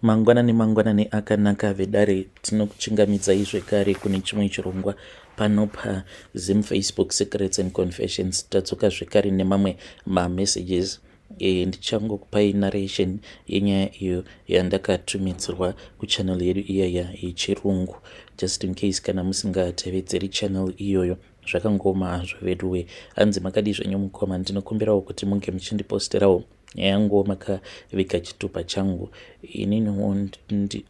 Mangwanani mangwanani akanaka vedare, tinokuchingamidzai zvekare kune chimwe chirongwa pano paZim Facebook Secrets and Confessions. Tadzoka zvekare nemamwe mamessages. Ndichangokupai narration yenyaya iyo yandakatumidzirwa kuchannel yedu iyaya yechirungu, just in case kana musingatevedzeri channel iyoyo. Zvakangoma hazvo veduwe. Hanzi, "Makadii zvenyu mukoma? Ndinokumbirawo kuti munge muchindiposterawo nyaya yangu makaviga chitupa changu. Ininiwo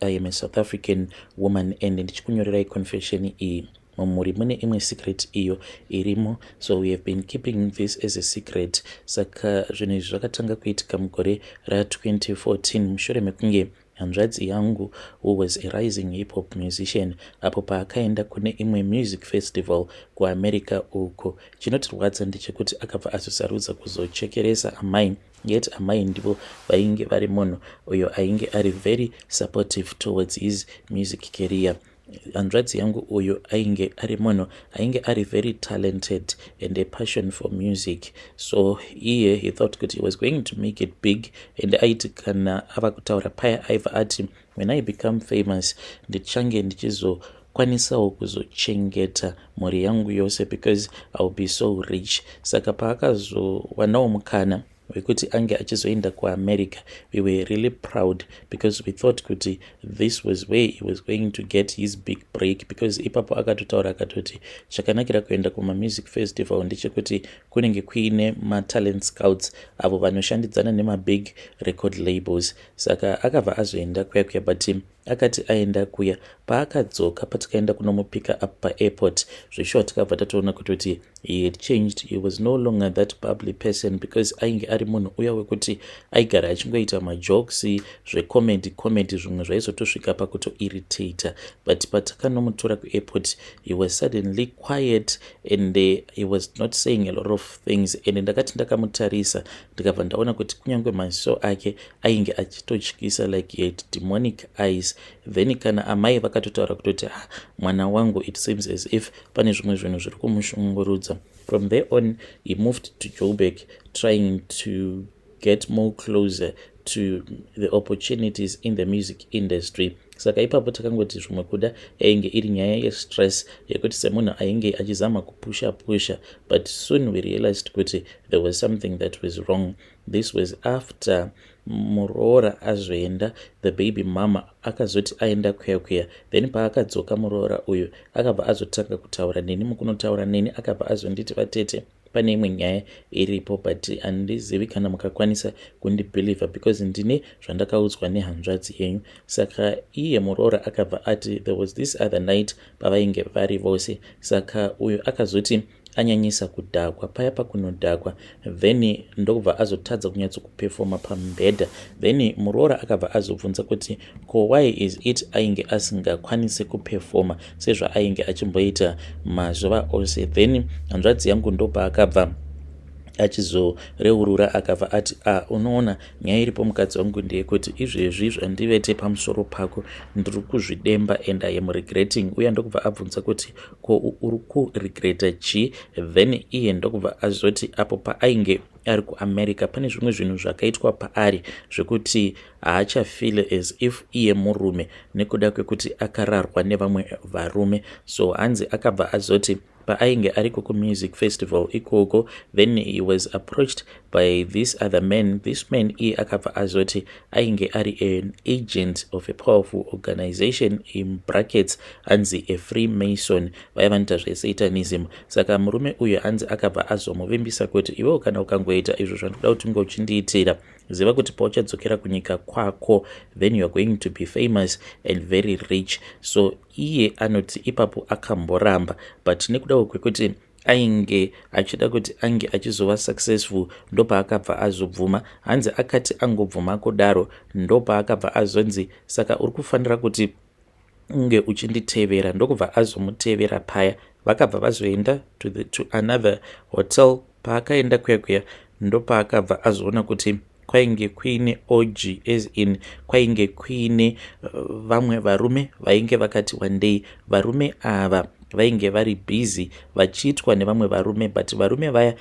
I am a South African woman and ndichikunyorerai confession iyi. Mumhuri mune imwe secret iyo irimo, so we have been keeping this as a secret. Saka zvinhu izvi zvakatanga kuitika mugore ra2014 mushure mekunge hanzvadzi yangu, who was a rising hip hop musician, apo paakaenda kune imwe music festival kuAmerica uko. Chinotirwadza ndechekuti akabva azosarudza kuzochekeresa amai, yet amai ndivo vainge vari munhu uyo ainge ari very supportive towards his music career. Hanzvadzi yangu uyu ainge ari munhu ainge ari very talented and a passion for music, so iye he thought kuti he was going to make it big, and aiti kana ava kutaura paya aibva ati, 'When I become famous, ndichange ndichizokwanisawo kuzochengeta mhuri yangu yose because I will be so rich.' Saka paakazowanawo mukana wekuti ange achizoenda kuAmerica, we were really proud because we thought kuti this was where he was going to get his big break, because ipapo akatotaura akatoti chakanakira kuenda kumamusic festival ndechekuti kunenge kuine matalent scouts avo vanoshandidzana nemabig record labels. Saka akabva azoenda kuya kuya, but akati aenda kuya, paakadzoka, patikaenda kunomupika up paairport, zveshuwa tikabva tatoona kutoti he had changed. He was no longer that bubbly person, because ainge ari munhu uya wekuti aigara achingoita majokes, zvecomedy comedy, zvimwe zvaizotosvika pakutoirritata. But patakanomutora kuairport, he was suddenly quiet and he was not saying a lot of things, and ndakati ndakamutarisa, ndikabva ndaona kuti kunyange maziso ake ainge achitotyisa, like he had demonic eyes. Then kana amai vakatotaura kutoti, "Ah, mwana wangu, it seems as if pane zvimwe zvinhu zviri kumushungurudza." From there on, he moved to Joburg, trying to get more closer to the opportunities in the music industry. Saka ipapo takangoti zvimwe kuda yainge iri nyaya yestress, yekuti semunhu ainge achizama kupusha pusha, but soon we realized kuti there was something that was wrong. This was after muroora azoenda. The baby mama akazoti aenda kuya kuya, then paakadzoka muroora uyu akabva azotanga kutaura neni. Mukunotaura neni akabva azonditi, 'Vatete, pane imwe nyaya iripo, but handizivi kana mukakwanisa kundibhilivha because ndine zvandakaudzwa nehanzvadzi yenyu.' Saka iye muroora akabva ati there was this other night pavainge vari vose. Saka uyu akazoti anyanyisa kudhakwa paya, pakunodhakwa, then ndokubva azotadza kunyatsokupefoma pamubhedha. Then muroora akabva azobvunza kuti ko why is it ainge asingakwanisi kupefoma sezvaainge achimboita mazuva ose? Then hanzvadzi yangu ndopaakabva achizoreurura, akabva ati, "A ah, unoona, nyaya iripo, mukadzi wangu, ndeyekuti izvezvi zvandivete pamusoro pako ndiri kuzvidemba and I am regretting." Uye ndokubva abvunza kuti ko uri kuregreta chii? Then iye ndokubva azoti apo paainge ari kuAmerica, pane zvimwe zvinhu zvakaitwa paari zvekuti haachafeel as if iye murume nekuda kwekuti akararwa nevamwe varume. So hanzi akabva azoti paainge ariko kumusic festival ikoko, then he was approached by this other man. This man iye akabva azoti ainge ari an agent of a powerful organization, in brackets hanzi a free mason, vaiva vanoita zvesatanism. Saka murume uyu hanzi akabva azomuvimbisa kuti, "Iwewo kana ukangoita izvo zvandikuda kuti unge uchindiitira, ziva kuti pauchadzokera kunyika kwako, then you are going to be famous and very rich." So iye anoti ipapo akamboramba, but nekudawo kwekuti ainge achida kuti ange achizova successful, ndopaakabva azobvuma. Hanzi akati angobvuma kudaro, ndopaakabva azonzi, "Saka uri kufanira kuti unge uchinditevera." Ndokubva azomutevera paya, vakabva vazoenda to another hotel. Paakaenda kuya kuya, ndopaakabva azoona kuti kwainge kuine orgy, as in kwainge kuine vamwe varume vainge vakati wandei. Varume ava vainge vari busy vachiitwa nevamwe varume, but varume vaya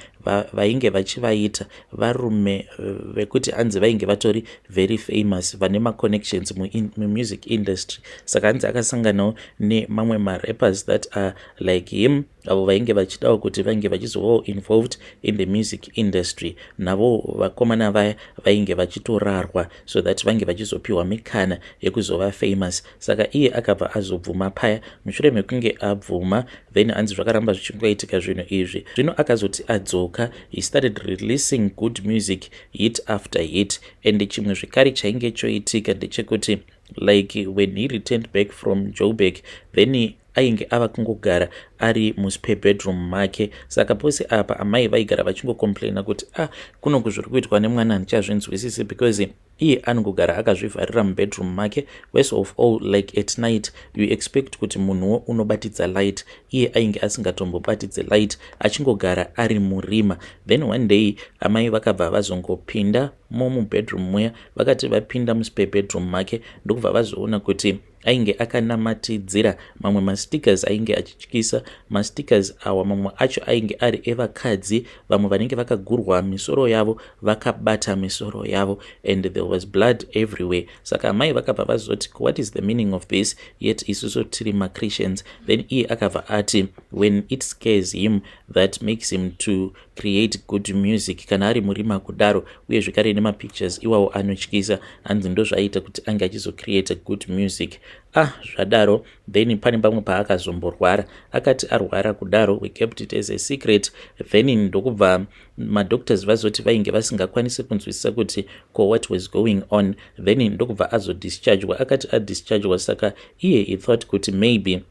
Vainge vachivaita varume vekuti hanzi vainge vatori very famous, vane maconnections mumusic industry. Saka hanzi akasanganawo nemamwe marappers that are like him, avo vainge vachidawo kuti vange vachizovawo involved in the music industry. Navo vakomana vaya vainge vachitorarwa so that vange vachizopiwa mikana yekuzova famous. Saka iye akabva azobvuma paya. Mushure mekunge abvuma, then hanzi zvakaramba zvichingoitika zvinhu izvi. Zvino akazoti adzoka, he started releasing good music, hit after hit. And chimwe zvekare chainge choitika ndechekuti, like, when he returned back from Joburg, then ainge ava kungogara ari muspare bedroom make. Saka pose apa amai vaigara vachingocomplaina kuti, "Ah, kunoku zviri kuitwa nemwana handichazvinzwisisi, because iye anongogara akazvivharira mubedroom make. Worst of all, like, at night you expect kuti munhuwo unobatidza light, iye ainge asingatombobatidze light, achingogara ari murima." Then one day amai vakabva vazongopinda mumubedroom muya. Vakati vapinda muspare bedroom make, ndokubva vazoona kuti ainge akanamatidzira mamwe mastickers ainge achityisa. Mastickers awa, mamwe acho ainge ari evakadzi vamwe vanenge vakagurwa misoro yavo, vakabata misoro yavo, and there was blood everywhere. Saka amai vakabva vazoti, "What is the meaning of this? Yet isusu tiri machristians." Then iye akabva ati when it scares him, that makes him to create good music. Kana ari murima kudaro, uye zvekare nemapictures iwawo anotyisa, hanzi ndo zvaiita kuti ange achizocreate good music. Ah, zvadaro, then pane pamwe paakazomborwara. Akati arwara kudaro, we kept it as a secret. Then ndokubva madoctors vazoti vainge vasingakwanisi kunzwisisa kuti ko what was going on. Then ndokubva azodischargwa. Akati adischargwa, saka iye he thought kuti maybe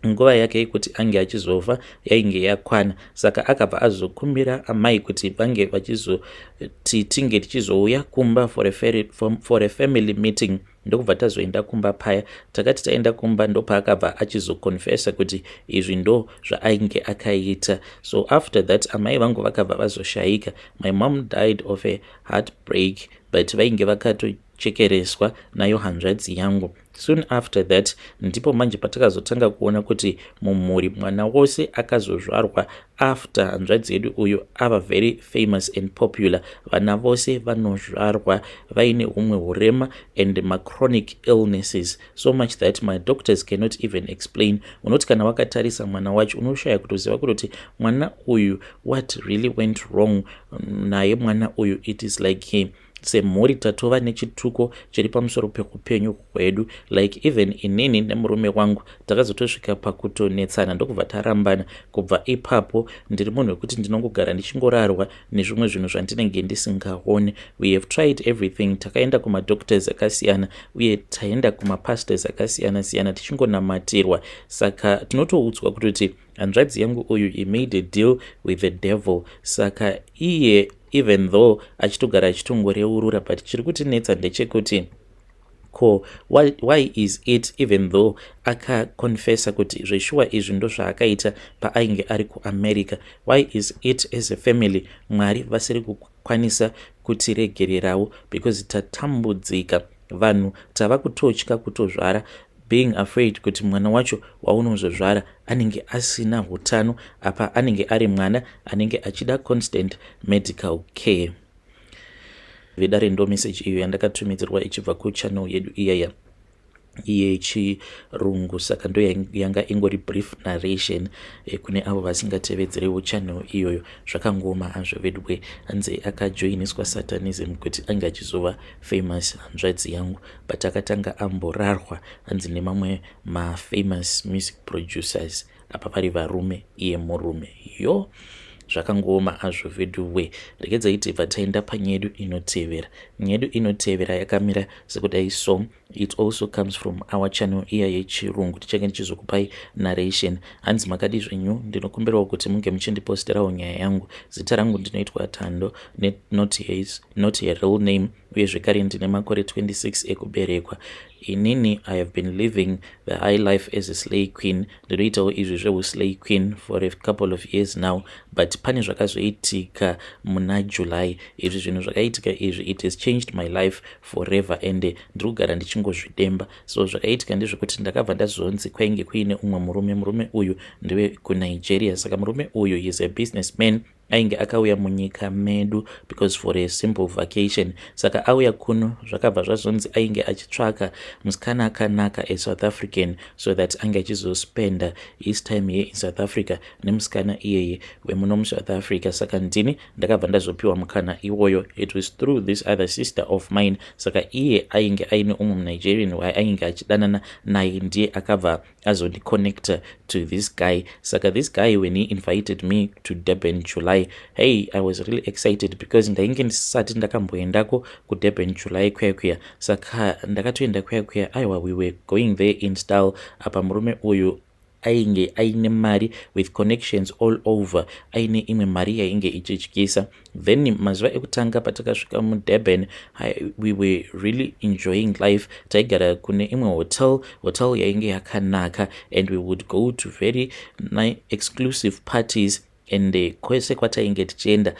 nguva yake yekuti ange achizofa yainge yakwana. Saka akabva azokumbira amai kuti vange vachizoti tinge tichizouya kumba for a family meeting. Ndokubva tazoenda kumba paya. Takati taenda kumba, ndopaakabva achizoconfessa kuti izvi ndo zvaainge akaita. So after that amai vangu vakabva vazoshayika. My mom died of a heartbreak, but vainge vakatochekereswa nayo hanzvadzi yangu. Soon after that ndipo manje patakazotanga kuona kuti mumhuri mwana wose akazozvarwa after hanzvadzi yedu uyu ava very famous and popular, vana vose vanozvarwa vaine humwe urema and machronic illnesses, so much that my doctors cannot even explain. Unoti kana wakatarisa mwana wacho, unoshaya kutoziva kutoti mwana uyu, what really went wrong naye mwana uyu. It is like he semhuri tatova nechituko chiri pamusoro peupenyu hwedu. Like, even inini nemurume wangu takazotosvika pakutonetsana, ndokubva tarambana. Kubva ipapo ndiri munhu wekuti ndinongogara ndichingorarwa nezvimwe zvinhu zvandinenge ndisingaoni. We have tried everything. Takaenda kumadoctors akasiyana, uye taenda kumapastors akasiyana siyana, tichingonamatirwa. Saka tinotoudzwa kutoti hanzvadzi yangu uyu, he made a deal with the devil. Saka iye, even though achitogara achitongoreurura, but chiri kutinetsa ndechekuti ko why is it, even though akaconfessa kuti zveshuwa izvi ndo zvaakaita paainge ari kuAmerica, why is it as a family Mwari vasiri kukwanisa kutiregererawo? Because tatambudzika, vanhu tava kutotya kutozvara, being afraid kuti mwana wacho waunozozvara anenge asina utano, apa anenge ari mwana anenge achida constant medical care. Vedare, ndo message iyo yandakatumidzirwa ichibva kuchannel yedu iyaya yechirungu. Saka ndo yanga ingori brief narration kune avo vasingatevedzerewo channel iyoyo. Zvakangoma hazvo vedwe. Hanzi akajoiniswa satanism kuti ange achizova famous hanzvadzi yangu, but akatanga amborarwa, hanzi nemamwe mafamous music producers, apa pari varume, iye murume. Yo, zvakangoma hazvo veduwe. Regedzai tibva taenda panyedu inotevera. Nyedu inotevera yakamira sekudai. So it also comes from our channel iya yechirungu. Tichange ndichizokupai narration. Hanzi, "Makadi zvenyu? Ndinokumbirawo kuti munge muchindiposterawo nyaya yangu. Zita rangu ndinoitwa Tando, not, his, not a real name, uye zvekare ndine makore 26 ekuberekwa. Inini I have been living the high life as a slay queen. Ndinoitawo izvi zveuslay queen for a couple of years now, but pane zvakazoitika muna July. Izvi zvinhu zvakaitika izvi, it has changed my life forever and ndiri kugara ndichingozvidemba. So zvakaitika ndezvekuti ndakabva ndazonzi kwainge kuine umwe murume. Murume uyu ndewekuNigeria. Saka murume uyu is a businessman. Ainge akauya munyika medu because for a simple vacation. Saka auya kuno, zvakabva zvazonzi ainge achitsvaka musikana akanaka, a South African, so that ange achizospenda his time here in South Africa nemusikana iyeye wemuno muSouth Africa. Saka ndini ndakabva ndazopiwa mukana iwoyo. It was through this other sister of mine. Saka iye ainge aine umwe muNigerian waainge achidanana naye, ndiye akabva azondiconnecta to this guy. Saka this guy, when he invited me to Durban July, hey, I was really excited because ndainge ndisati ndakamboendako kuDurban July kuya kuya. Saka ndakatoenda kuya kuya. Aiwa, we were going there in style. Apa murume uyu ainge aine mari with connections all over, aine imwe mari yainge ichityisa. Then mazuva ekutanga patakasvika muDurban, we were really enjoying life. Taigara kune imwe hotel, hotel yainge yakanaka, and we would go to very exclusive parties, and kwese kwatainge tichienda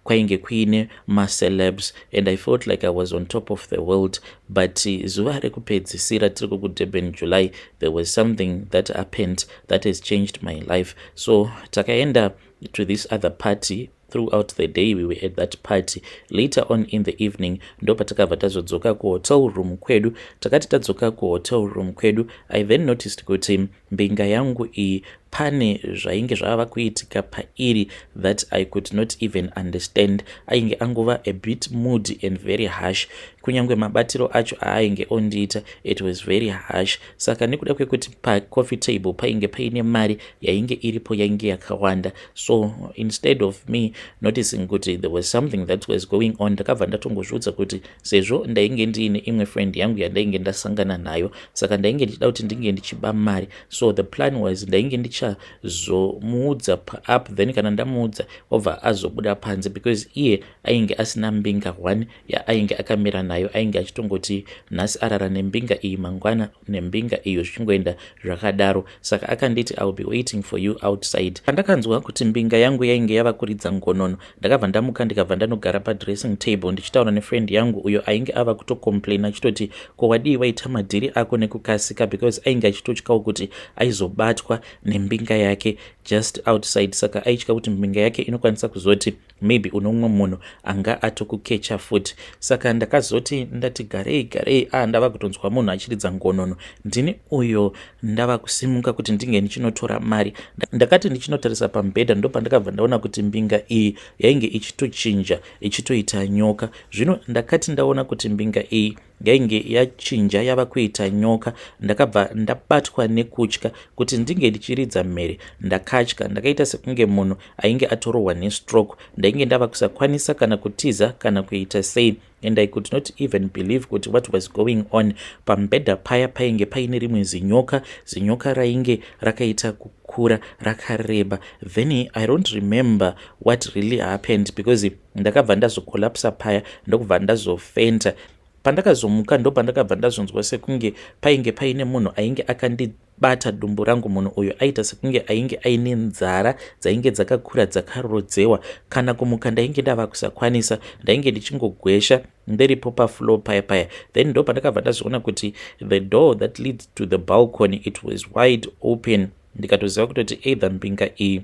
kwainge kuine macelebs, and I felt like I was on top of the world. But zuva rekupedzisira tiri kuDurban July, there was something that happened that has changed my life. So takaenda to this other party. Throughout the day we were at that party. Later on in the evening, ndo patakabva tazodzoka kuhotel room kwedu. Takati tadzoka kuhotel room kwedu, I then noticed kuti mbinga yangu iyi pane zvainge zvava kuitika pairi that I could not even understand. Ainge angova a bit moody and very harsh. Kunyange mabatiro acho aainge ondiita, it was very harsh. Saka nekuda kwekuti pacoffee table painge paine mari yainge iripo, yainge yakawanda, so instead of me noticing kuti there was something that was going on, ndakabva ndatongozviudza kuti sezvo ndainge ndiine imwe friend yangu yandainge ndasangana nayo, saka ndainge ndichida kuti ndinge ndichiba mari. So the plan was, ndainge ndichazomuudza paapp, then kana ndamuudza, obva azobuda panze, because iye ainge asina mbinga one yaainge akamira nayo. Ainge achitongoti nhasi arara nembinga iyi, mangwana nembinga iyo, zvichingoenda zvakadaro. Saka akanditi, "I will be waiting for you outside." Pandakanzwa kuti mbinga yangu yainge yava kuridza ngonono, ndakabva ndamuka, ndikabva ndanogara padressing table ndichitaura nefriend yangu, uyo ainge ava kutocomplaina achitoti, "Ko wadii waita madhiri ako nekukasika?" because ainge achitotyawo kuti aizobatwa nembinga yake just outside. Saka aitya kuti mbinga yake inokwanisa kuzoti maybe unomwe munhu anga atokukecha futi. Saka ndakazoti ndati garei garei, a ndava kutonzwa munhu achiridza ngonono. Ndini uyo ndava kusimuka kuti ndinge ndichinotora mari. Ndakati ndichinotarisa pamubhedha, ndo pandakabva ndaona kuti mbinga iyi yainge ichitochinja, ichitoita nyoka. Zvino ndakati ndaona kuti mbinga iyi yainge yachinja, yava kuita nyoka, ndakabva ndabatwa nekutya kuti ndinge ndichiridza mhere. Ndakatya, ndakaita sekunge munhu ainge atorohwa nestroke. Ndainge ndava kusakwanisa kana kutiza kana kuita sei, and I could not even believe kuti what was going on. Pamubhedha paya painge paine rimwe zinyoka, zinyoka rainge rakaita kukura, rakareba. Then I don't remember what really happened, because ndakabva ndazocollapsa paya, ndokubva ndazofenta. Pandakazomuka, ndo pandakabva ndazonzwa sekunge painge paine munhu ainge akandibata dumbu rangu. Munhu uyu aita sekunge ainge aine nzara dzainge dzakakura, dzakarodzewa. Kana kumuka ndainge ndava kusakwanisa, ndainge ndichingogwesha ndiripo pafloor paya paya. Then ndo pandakabva ndazoona kuti the door that leads to the balcony, it was wide open. Ndikatoziva kutoti either mbinga iyi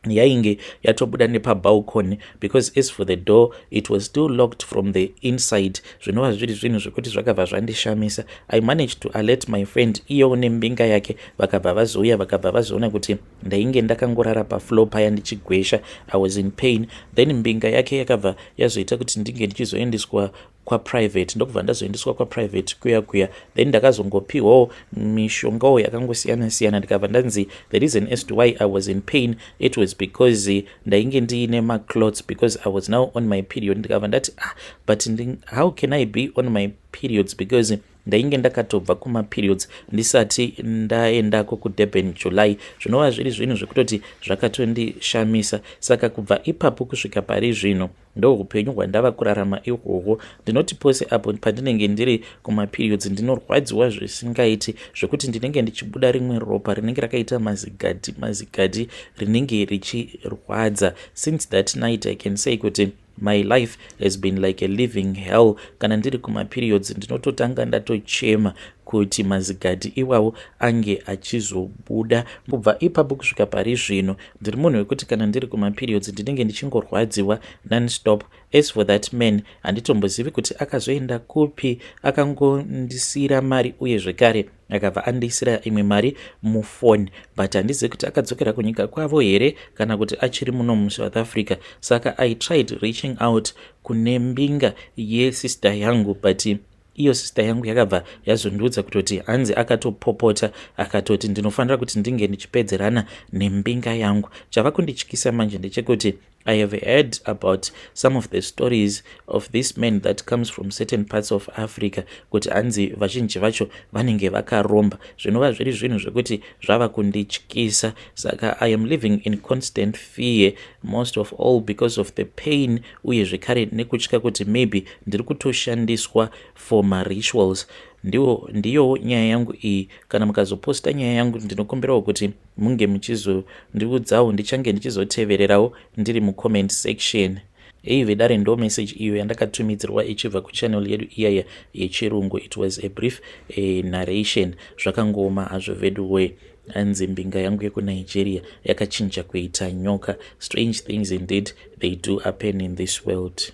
yainge yatobuda nepabalcony, because as for the door, it was still locked from the inside, zvinova zviri zvinhu zvekuti zvakabva zvandishamisa. I managed to alert my friend. Iyewo nembinga yake vakabva vazouya, vakabva vazoona kuti ndainge ndakangorara pafloor paya ndichigwesha. I was in pain. Then mbinga yake yakabva yazoita kuti ndinge ndichizoendeswa kwaprivate, ndokubva ndazoendeswa kwaprivate kuya kuya. Then ndakazongopiwawo mishongawo yakangosiyana siyana, ndikabva ndanzi the reason as to why I was in pain, it was because ndainge ndiine maclots, because I was now on my period. Ndikabva ndati, "Ah, but how can I be on my periods?" because ndainge ndakatobva kumaperiods ndisati ndaendako kuDurban July, zvinova zviri zvinhu zvekutoti zvakatondishamisa. Saka kubva ipapo kusvika pari zvino, ndo upenyu hwandava kurarama ihwohwo. Ndinoti pose apo pandinenge ndiri kumaperiods, ndinorwadziwa zvisingaiti, zvekuti ndinenge ndichibuda rimwe ropa rinenge rakaita mazigadhi mazigadhi, rinenge richirwadza. Since that night, I can say kuti My life has been like a living hell. Kana ndiri kumaperiods, ndinototanga ndatochema kuti mazigadhi iwawo ange achizobuda. Kubva ipapo kusvika pari zvino, ndiri munhu wekuti kana ndiri kumaperiods, ndinenge ndichingorwadziwa nonstop. As for that man, handitombozivi kuti akazoenda kupi. Akangondisiyira mari, uye zvekare akabva andisira imwe mari mufoni, but handizivi kuti akadzokera kunyika kwavo here kana kuti achiri muno muSouth Africa. Saka I tried reaching out kune mbinga yesister yangu, but iyo sister yangu yakabva yazondiudza kutoti hanzi akatopopota, akatoti ndinofanira kuti ndinge ndichipedzerana nembinga yangu. Chava kundityisa manje ndechekuti I have heard about some of the stories of this man that comes from certain parts of Africa, kuti hanzi vazhinji vacho vanenge vakaromba, zvinova zviri zvinhu zvekuti zvava kundityisa. Saka I am living in constant fear, most of all because of the pain, uye zvekare nekutya kuti maybe ndiri kutoshandiswa for marituals. Ndiyo nyaya yangu iyi. Kana mukazoposta nyaya yangu, ndinokumbirawo kuti munge muchizondiudzawo, ndichange ndichizotevererawo ndiri mucomment section. Ei vedare, ndo message iyo yandakatumidzirwa ichibva kuchannel yedu iyaya yechirungu. It was a brief narration. Zvakangoma hazvo vedu. Anzi mbinga yangu yekuNigeria yakachinja kuita nyoka. Strange things indeed, they do happen in this world.